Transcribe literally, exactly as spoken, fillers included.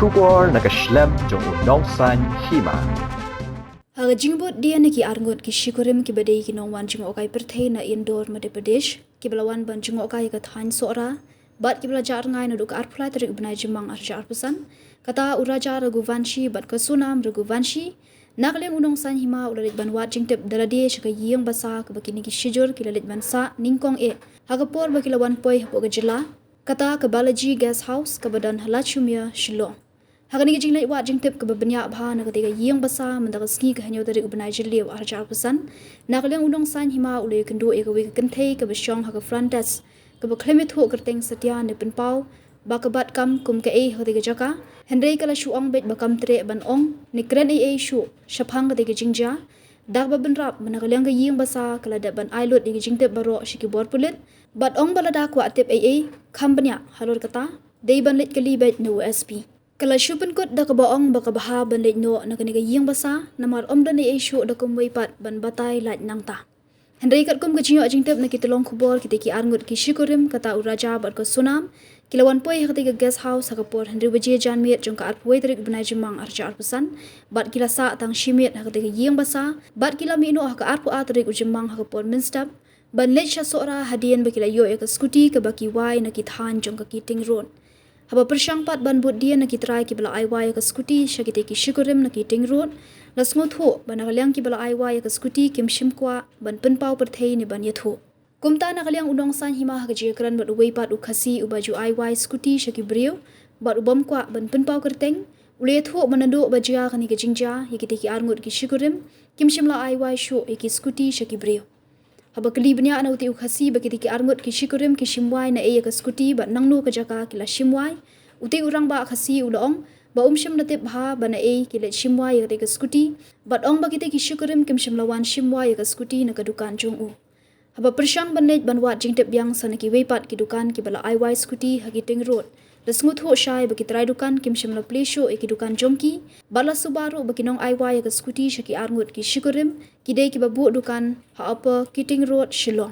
Khubor na ka shlem jong u Nongsaiñ Hima. Ha ka jingbud dien na ki arngut ki shikurim kiba dei ki nongwan jngohkai pyrthei na Indore, Madhya Pradesh, kiba la wan ban jngohkai ha ka thaiñ Sohra bad kiba la jah rngai naduh ka arphew lai tarik u bnai Jymmang arhajar arphew san, kata u Raja Raghuvanshi bad ka Sonam Raghuvanshi, na ka liang u Nongsaiñ Hima u la leit ban wad jingtip da lade sha ka ïing basa kaba kine ki shijur ki la leit ban sah nyngkong eh ha ka por ba ki la wan poi hapoh ka jylla, kata ka Balaji Guest House kaba don ha Ladchumere, Shillong. Ha kane ka jingleit wad jingtip kaba bniah bha na katei ka ïing basa mynta ka sngi ka hynñiew tarik u bnai Jylliew arhajar arphew san, na ka liang u Nongsaiñ Hima u la ïakynduh ïa kawei ka kynthei kaba shong ha ka front desk kaba khlem ïathuh kyrteng satia ne pynpaw ba ka bat kam kum kaei ha katei ka jaka, hynrei ka la shu ong beit ba kam treh ban ong ne kren ei ei shuh shaphang katei ka jingjia da kaba bynrap ba na ka liang ka ïing basa ka la dep ban ai lut ïa ka jingtip baroh sha ki bor pulit bad ong ba lada kwah tip ei ei kham bniah halor kata dei ban leit kylli beit na u S P. Ka la shu pynkut da kaba ong ba ka bha ban leit noh na kane ka ïing basa namar ym don ei ei shuh da kumwei pat ban batai lait nangta. Hynrei katkum ka jingïoh jingtip na ki tyllong khubor, kitei ki arngut ki shikurim, kata u Raja bad ka Sonam, ki la wan poi ha katei ka guest house ha ka por hynriew baje janmiet jong ka arphew wei tarik u bnai Jymmang arhajar arphew san bad ki la sah tang shi miet ha katei ka ïing basa bad ki la mih noh ha ka arphew ar tarik u Jymmang ha ka por mynstep ban leit sha Sohra hadien ba ki la ïoh ïa ka scooty kaba ki wai na ki thaiñ jong ka Keating Road. Haba pyrshang pat ban bud dien na ki trai kiba la ai wai ïa ka scooty sha kitei ki shikurim na Keating Road, la sngewthuh ba na ka liang kiba la ai wai ïa ka scooty kim shym kwah ban pynpaw pyrthei ne ban ïathuh. Kumta na ka liang u Nongsaiñ Hima ha ka jingïakren bad uwei pat u Khasi uba ju ai wai scooty sha ki briew bad u bym kwah ban pynpaw kyrteng, u la ïathuh ba naduh ba jia kane ka jingjia ïa kitei ki arngut ki shikurim kim shym la ai wai shuh ïa ki scooty sha ki briew. Haba kylli bniah na utei u Khasi ba kitei ki arngut ki shikurim ki shim wai naei ïa ka scooty bad nangno ka jaka ki la shim wai, utei u rangbah Khasi u la ong ba um shym la tip bha ba naei ki leit shim wai ïa katei ka scooty bad ong ba kitei ki shikurim kim shym la wan shim wai ïa ka scooty na ka dukan jong u. Haba pyrshang ban leit ban wad jingtip biang sa na kiwei pat ki dukan kiba la ai wai scooty ha Keating Road, la sngewthuh shai ba ki trai dukan kim shym la plie shuh ïa ki dukan jong ki bad la suba ruh ba ki nong ai wai ïa ka scooty sha ki arngut ki shikurim ki dei kiba buh dukan ha Upper Keating Road, Shillong.